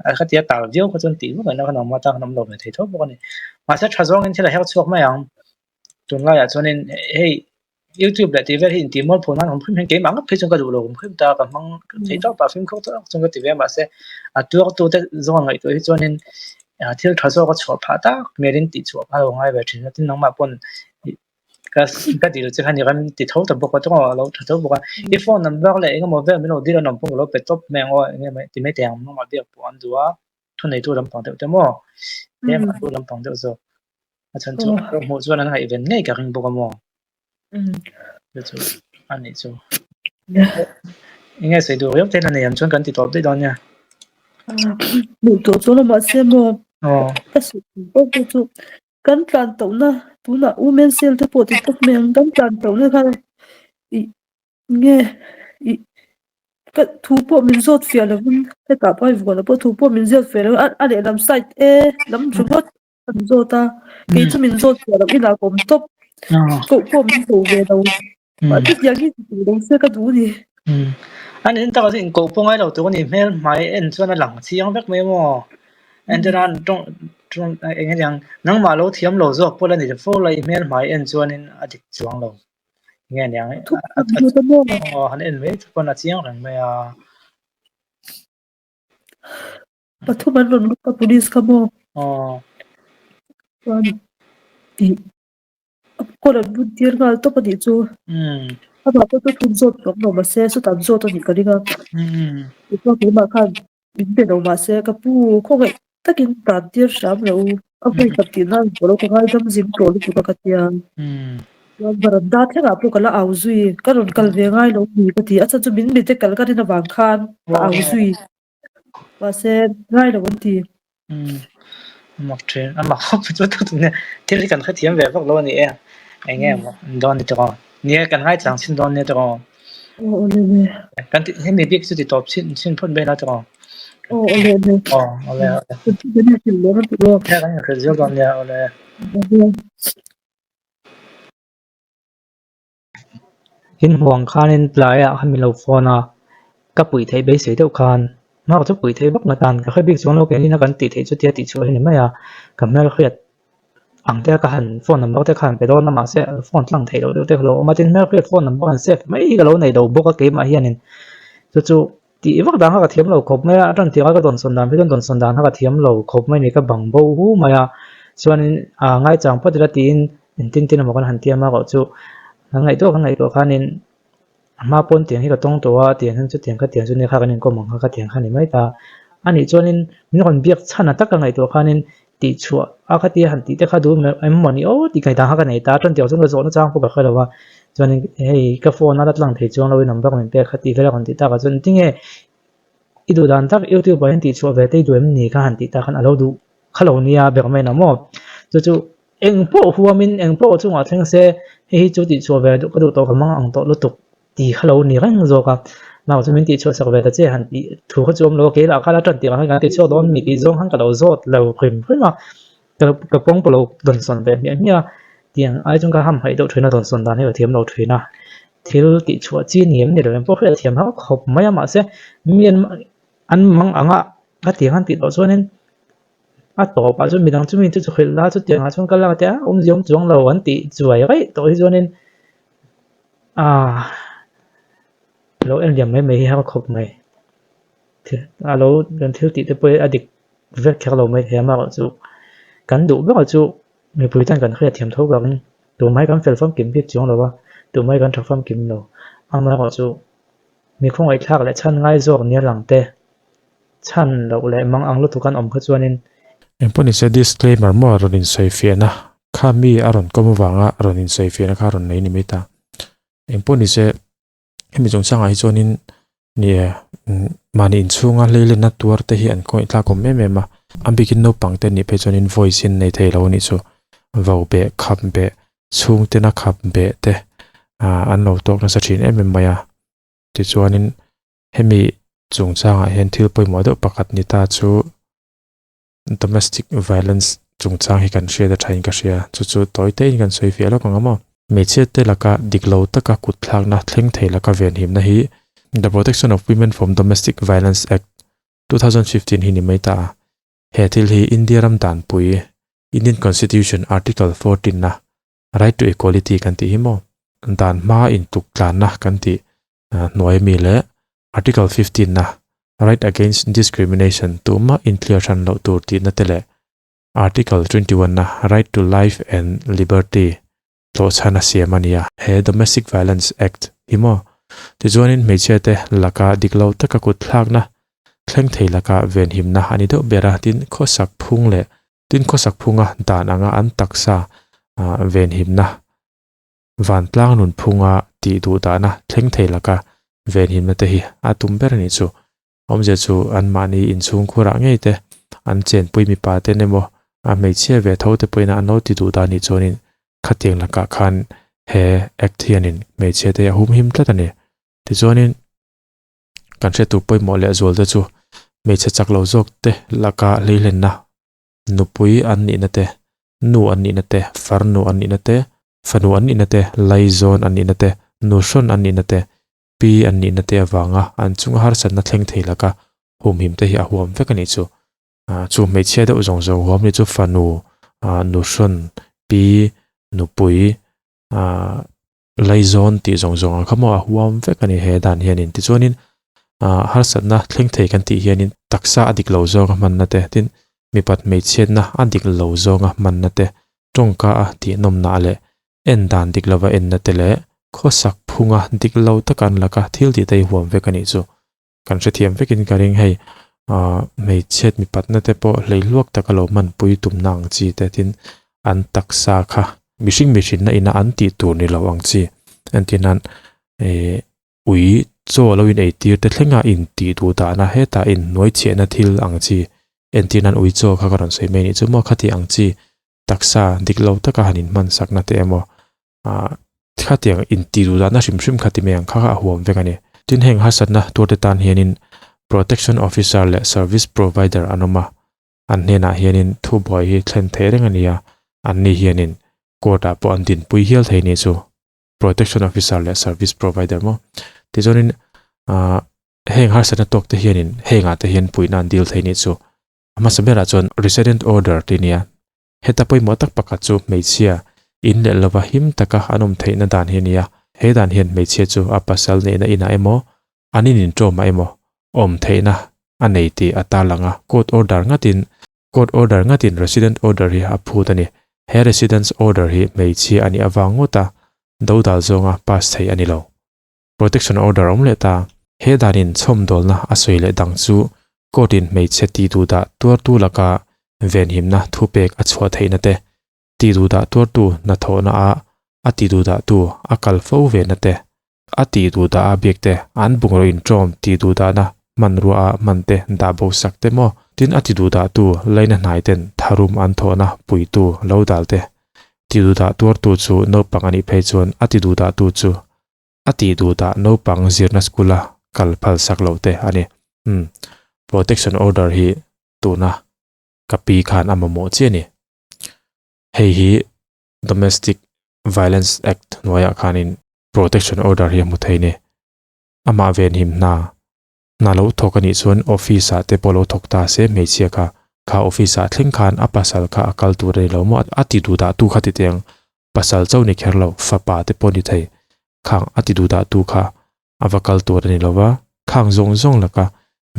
a khatia tal viau kha chuan tih vak ina khan awm a tan awm lo ve thei tho bawk a ni. Mahse tha zawngin thil a her chhuak mai ang. Tunlaiah chuanin hei YouTube leh tih vel hi intih mual pho nan awm hrim hian keimah ngawt phei chuan ka duh lo awm hrim ta ka hmang thei tawp a fimkhur tawk chuan ka ti ve a mahse a tuartu te zawn ngaihtuah hi chuanin thil tha zawk a chhuah phah tak hmelin tih chhuah phah a lo ngai ve thin a tin nangmah pawn ka ka dil che khan i rawn ti tho ta bawk a chuan a lo tha tho bawk a i phone number leh engemaw vel min lo dil an awm pawh ka lo pe tawp mai ang aw enge ti mai thei ang nangmah biak pawh an duh a thuneitu lampang deuh te maw tlem a thu lampang deuh zawk a chhan chu a hmuh chuan an ngaihven ngei ka ring bawk a maw chu chu a nih chu enge sawi duh riau te la nei ang chuan kan ti tawp daih dawn nia duh tawh chuan a mahse maw ka sawi duh tawp te chu kan tlan tauhna tunah women cell te pawh ti tawp mai ang kan tlan tauhna kha ih Nge ih ka thu pawh min zawt fiah lovin hetah pawh hei vuana pawh thu pawh min zawt fiah lovin a lehlam side e lam ringawt an zawt a kei chu min zawt fiah loh inah ka awm tawp koh pawh min ko ve lo mahse tiang hi ti lo se ka duh a ni. A nih takah chuan inkoh pawh ngai lo tur a ni hmel hmai en chuan a lang chiang vek mai maw entirnan tawng tawng eng nge niang nangmah lo thiam lo zawk pawh la ni fo la i hmel hmai en chuanin a dik chuang lo. Nge niang aw han en mai chu pawn a chiang reng mai a. Pathum an rawn lut a police kha maw? Aw. Chuan ih a kawl an bun tir nghal tawp a nih chu. Amah pawh chu thun zawt awm lo mahse chutah an zawt a nih ka ring a. Tichuan keimah khan Min pe lo mahse ka pu khawngaih takin tan tir hram lo a vawi khat tih nan pawh lo ka ngaidam zim tawh lutuk a ka tia. Chuan varanda thlengah pawh ka la au zui ka rawn kal ve ngai lo ni ka ti a chhan chu min mite kal ka rin avang khan ka au zui mahse ngai lo an ti. A mak thin a mak khawp chu tak nia thil hi kan hrethiam ve vak lo a ni e eng nge maw an dawn ni tawh nia kan ngaichang chhin dawn nia tawh. Aw awle le. Kan ti hemi bik chu ti tawp chhin chhin phawt vel a tawh. Aw awle le. Aw awle awle. Kan ti kan hrilh leh kan ti lawk. He kan hrilh zel dawn nia awle. In huang khanin tlaiah khan min lo phone a. Ka puih theih beisei deuh khan hma chu puih theih vak natan ka hre bik chuang lo keini na kan tih theih chu tia tih chhuah hi ni mai a, ka hmelhriat ang te ka han phone number te kha han pe dawn a mahse phone tlang theih loh deuh te ka lo awm a tin hmelhriat phone number han save mai hi ka lo nei lo bawk a keimah hianin chu chu tih vak dan kha ka thiam lo khawp mai a, a tan tirh a ka dawnsawn dan phei chuan dawnsawn dan kha ka thiam lo khawp mai a ni ka bang bo hu mai a chuanin ah ngaichang phawt ila tiin engtin tin emaw kan han tiam a erawh chu kan ngaihtuah kan ngaihtuah khanin A hma pawn tiang hi ka tawng tawh a, tiang hian chutiang kha tiang chu nia kha kan inkawm ang kha kha tiang kha ni mai ta. A nih chuanin min rawn biak chhan a taka ngaihtuah khanin tihchhuah a kha tia han tih te kha duh em maw ni aw tih ngaihdan kha ka nei ta. A tan tiang chuan ka zawhna chang pawh ka hre lo a, chuanin hei ka phone a la tlang thei chuang lo i number min pek kha tih vel a rawn tih takah chuan tinge i duh dan tak youtube ah hian tihchhuah ve te i duh em ni kha han tih tak khan a lo duh kha lo nia ber mai na maw. Chu chu Eng pawh huamin eng pawh chungah thleng se, hei hi chu tihchhuah ve duh ka duh tawh ka mang ang tawh lutuk ti kha lo ni reng zawk a. Nau chu min tihchhuah sak ve ta che han tih thu kha chu awm lo a, kei lah kha la tan tirh ang khan kan tihchhuak dawn mi tih zawng khan ka lo zawt lo hrim hrim a, ka ka pawng pawh lo dawnsawn ve hmiah hmiah a, tiang ai chuan ka hamhaih deuh thin a dawnsawn dan hi ka thiam lo thin a, thil tihchhuah chi ni em ni lo em pawh hriat thiam har khawp mai a mahse mi an an mang ang a ka tiang han tih tawh chuanin A tawpah chuan midang chu mi chu hrilh la chutiang ah chuan ka lak te a awmzia awm chuang lo an tih chuai raih tawh hi chuanin aaa lo en liam mai mai hi har khawp mai thil a lo kan thil tih te pawh hi a dik vek kher lo mai thei a amaherawhchu kan duh ber chu mipui tan kan hriatthiam tho vangin tumah hi kan fel famkim bik chuang lo a tumah hi kan tha famkim lo amaherawhchu mi khawngaihthlak leh chhan ngai zawk nia lang te. Chhan loh leh mang ang lutuk an awm kha chuanin. Engpawh nise disclaimer maw a rawn insawifiahna kha mi a rawn kawm avanga rawn insawifiahna kha a rawn nei ni mai ta. Engpawh nise hemi chungchangah hi chuanin ni e mahni inchhunga hleilenna tuar te hi an khawngaihthlak awm em em a, a bikin naupang te nih phei chuanin voice hi an nei thei lo a nih chu. Vau beh, khap beh, chhungtena khap beh te an lo tawk nasa thin em em mai a. Tichuanin Hemi chungchangah hian thil pawimawh deuh pakhat ni ta chu domestic violence chungchang hi kan hriat a thain ka hria. Chu chu tawi tein kan sawi fiah lawk ang a maw. Hmeichhia te laka dik lo taka kut thlakna thleng thei laka venhimna hi The Protection of Women from Domestic Violence Act, 2015 hi ni mai ta a. He thil hi India ram danpui Indian Constitution Article 14 a Right to Equality kan tih hi maw dan hma intuk tlanna kan tih hnuai ami leh Article 15 na Right Against Discrimination tumah intliar hran loh tur tihna te leh Article 21 na Right to Life and Liberty tlawhchhan a siam a ni a. He Domestic Violence Act hi maw tichuanin hmeichhia te laka dik lo taka kut thlakna thleng thei laka venhimna a ni deuh ber a, tin khawsak phung leh Tin khawsak phunga dan anga an taksa venhimna vantlang nun phunga tih duh dahna thleng thei laka venhimna te hi a tum ber a nih chu. Awmzia chu anmahni inchhungkhurah ngei te an chenpui mipa ten emaw a hmeichhia ve tho te pawhin an lo ti duh dan nih chuanin khatiang lakah khan he act hianin hmeichhia te hi a humhim tlat a ni. Tichuanin Kan hriattur pawimawh leh zual te chu hmeichhe chak lo zawk te laka hleihlenna, nupui an nihna te, nu an nihna te, farnu an nihna te, fanu an nihna te, laizawn an nihna te, nuhrawn an nihna te, pi an nihna te avanga an chunga harsatna thleng thei laka humhim te hi a huam vek a nih chu. Chu hmeichhia deuh zawng zawng huam ni chu fanu, nuhrawn, pi, nupui, Laizawn tih zawng zawng ang kha maw a huam vek a ni he dan hianin. Tichuanin ah harsatna thleng thei kan tih hianin taksa a dik lo zawnga hmanna te tin mipat hmeichhiatna a dik lo zawnga hmanna te tawngka a tihnawmna leh en dan dik lova enna te leh khawsak phunga dik lo taka an laka thil tih te hi huam vek a nih chu. Kan hrethiam vekin ka ring hei ah hmeichhiat mipatna te pawh hleihluak taka lo hmanpui tumna ang chi te tin an taksa kha mihring mihrinna ina an tih tur ni lo ang chi entir nan eh ui chaw lo in eitir te thlenga in tih duh dahna hetah in hnuai chhiahna thil ang chi entir nan ui chaw kha ka rawn sawi mai anih chu maw khati ang chi taksa dik lo taka han in hman sakna te emaw ah khatiang intih duh dahna hrim hrim kha ti mai ang kha kha a huam vek a ni. Tin heng harsatna tur te tan hianin Protection Officer leh Service Provider an awm a, an hnenah hianin thubuai hi thlen theih reng a ni a, anni hianin court ah pawh an dinpui hial thei ni chu Protection Officer leh Service Provider maw. Tichuanin ah. Heng harsatna tawk te hianin hengah te hian puihna an dil thei nih chu. A hmasa berah chuan Resident Order tih nia. Heta pawimawh tak pakhat chu hmeichhia in leh lova him taka an awm theihna dan hi a ni a. He dan hian hmeichhia chu a pasal neihna inah emaw, an in inṭawmah emaw awm theihna a nei tih a tarlang a. Court order ngatin Court order ngatin Resident Order hi a phut a ni. He Residence Order hi hmeichhia a nih avang ngawta dodal zawnga pass theih a ni lo. Protection Order awm leh ta. He danin chhawmdawlna a sawi leh dang chu court in hmeichhe ti duhdah tuartu laka venhimna thupek a chhuah theihna te, ti duhdah tuartu hnathawhna a a ti duhdahtu a kal fo vena te, a ti duhdah a biak te, an bungraw inṭawm ti duhdahna hmanrua a hman te dah bo sak te maw? Tin a ti duhdahtu laina hnai ten tharum an thawhna puitu lo dal te, ti duhdah tuartu chu naupang a nih phei chuan a ti duhdahtu chu a tih duhdah naupang zirna school a kal phal sak loh te a ni. Umm protection order hi tuna ka pi khan a mamawh chiah a ni. Hei hi Domestic Violence Act hnuaiah khanin protection order hi a hmu thei a ni. Amah venhim hna hna lo thawk a nih chuan office ah te pawh lo thawk ta se hmeichhia kha kha office ah thleng khan a pasal kha a kal tur a ni lo maw a ti duh dah tu kha ti teh ang pasal chauh ni kher lo fapa te pawh ni thei khang a ti duh dah tu kha a va kal tur a ni lo va khang zawng zawng laka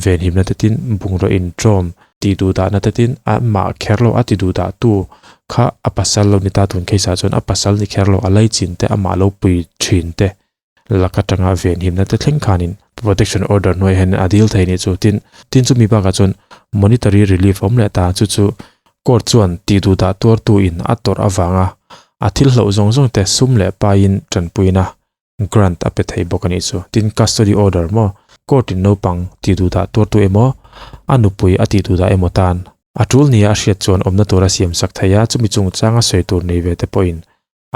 venhimna te tin bungraw in tawm ti duh dahna te tin a mah kher lo a ti duh dah tu kha a pasal lo ni ta tun case ah chuan a pasal ni kher lo a laichin te amah lo pui thin te lak atanga venhimna te thleng khanin protection order hnuai hian a dil thei nih chu tin tin chumi bakah chuan monetary relief awm leh ta chu chu court chuan tih duh dah tuartu in a tawrh avanga a thil hlauh zawng zawng te sum leh paiin tanpuina grant a pe thei bawk a nih chu tin custody order maw court in naupang tih duh dah tuartu emaw a nupui a tih duh dah emaw tan a tul nia a hriat chuan awmna tura siam sak thei a chumi chungchanga sawi tur nei ve te pawhin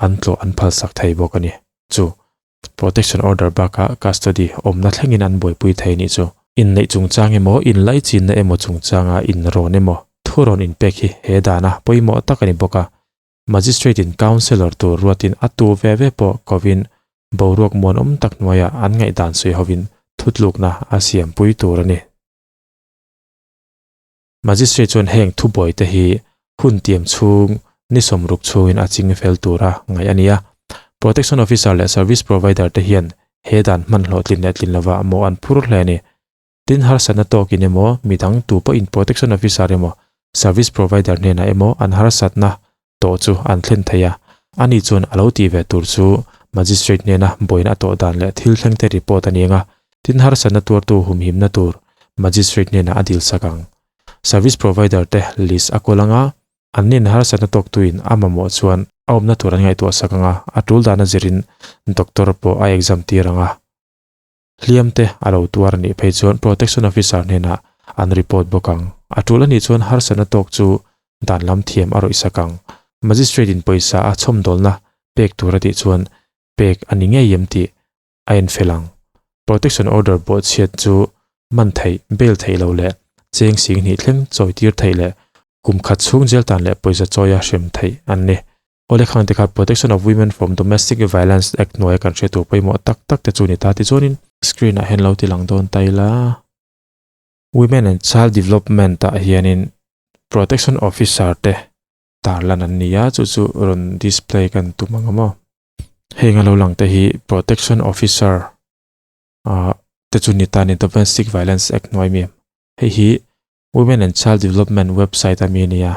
an tlawh an phalsak thei bawk a ni. Chu protection order bakah custody awmna thlengin an buaipui thei nih chu. Inneih chungchang emaw, inlaichinna emaw chungchanga inrawn emaw, thurawn inpek hi he dana pawimawh tak a ni bawk a. Magistrate in counsellor tur ruatin a tu ve ve pawh kovin boruak muanawm tak hnuaiah an ngaihdan sawi hovin thutlukna a siampui tur a ni. Magistrate chuan heng thubuai te hi hun tiam chhung ni sawmruk chhungin a ching fel tura ngaih a ni a. Protection Officer leh Service Provider te hian he dan hman hlawhtlin leh tlin lova maw an phur hle a ni. Tin harsatna tawkin emaw midang tu pawhin Protection Officer emaw Service Provider hnenah emaw an harsatna tawh chu an thlen thei a. Ani chuan a lo tih ve tur chu Magistrate hnena buaina a tawh dan leh thil thleng te report a ni ang a, tin harsatna tuartu humhimna tur Magistrate hnenah a dil sak ang. Service provider te list a kawl ang a, an hnena harsatna tawktuin a mamawh chuan a awmna tur an ngaihtuah sak ang a, a tul dana zirin doctor pawh a exam tir ang a. Hliam te a lo tuar a nih phei chuan Protection Officer hnenah an report bawk ang. A tul a nih chuan harsatna tawk chu dan lam thiam a rawih sak ang. Magistrate in pawisa a chhawmdawlna pek tur a tih chuan pek a ni ngei em tih a enfel ang. Protection Order bawhchhiat chu man theih, bail theih lo leh cheng sing hnih thleng chawi tir theih leh kum khat chhung jail tan leh pawisa chawia hrem theih an ni. Awle khang te kha Protection of Women from Domestic Violence Act hnuaia kan hriat tur pawimawh tak tak te chu ni ta tichuanin screen ah hian lo ti lang dawn ta ila. Women and Child Development ah hianin Protection Officer te tarlan an ni a, chu chu rawn display kan tum ang maw. Heng a lo lang te hi Protection Officer ah te chu ni ta ni Domestic Violence Act hnuai mi. Hei hi Women and Child Development website ami a ni a.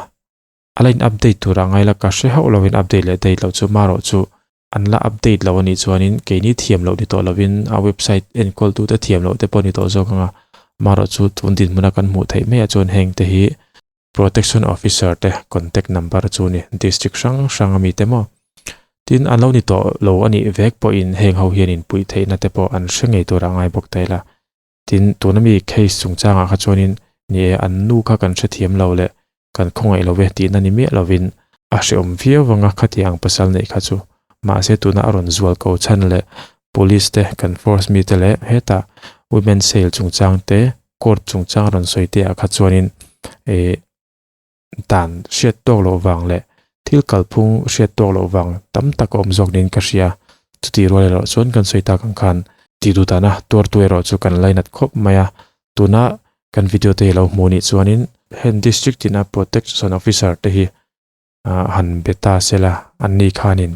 A la in update tur a ngai la ka hre hauh lovin update leh date loh chu marawh chu an la update loh a nih chuanin keini thiam loh ni tawh lovin a website enkawl tute thiam loh te pawh ni tawh zawk anga marawh chu tun dinhmuna kan hmuh theih mai ah chuan heng te hi protection officer te contact number chu a ni district hrang hrang ami te maw tin an lo ni tawh lo a nih vek pawhin heng ho hian inpuih theihna te pawh an hre ngei tur a ngai bawk ta ila. Tin, tuna mi case chungchangah kha chuanin ni e, an nu kha kan hrethiam lo leh kan khawngaih lo ve tihna ni miah lovin a hreawm viau anga khati ang pasal neih kha chu. Mahse tuna a rawn zual ko chhan leh police te kan force mite leh hetah women cell chungchang te court chungchang rawn sawi te ah kha chuanin eh dan hriat tawk loh vang leh thil kalphung hriat tawk loh vang tam tak a awm zawk niin ka hria. Chutih rual erawh chuan kan sawi tak ang khan. Tih duh dana tuartu erawh chu kan lainat khawp mai a, tuna kan video te hi lo hmuh nih chuanin heng district tina protection officer te hi han be ta sela anni khanin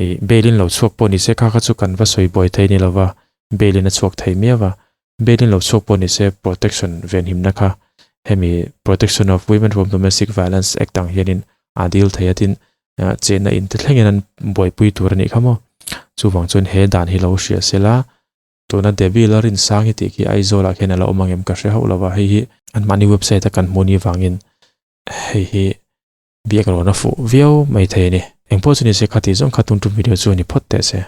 ih bail in lo chhuak pawh ni se kha kha chu kan va sawi buai thei ni lova bail in a chhuak thei miau a, bail in lo chhuak pawh ni se protection venhimna kha hemi Protection of Women from Domestic Violence Act ang hianin a dil thei a tin chenna in te thlengin an buaipui tur a nih kha maw. Chuvang chuan he dan hi lo hria sela, tuna Debbie la Rinsang hi tih khi Aizawl ah khian a la awm ang em ka hre hauh lo va, hei hi anmahni website a kan hmuh ni vangin hei hi biak rawn a fuh viau mai thei a ni. Engpawh chu ni se kha tih zawng kha tum tum video chu a ni phawt teh se.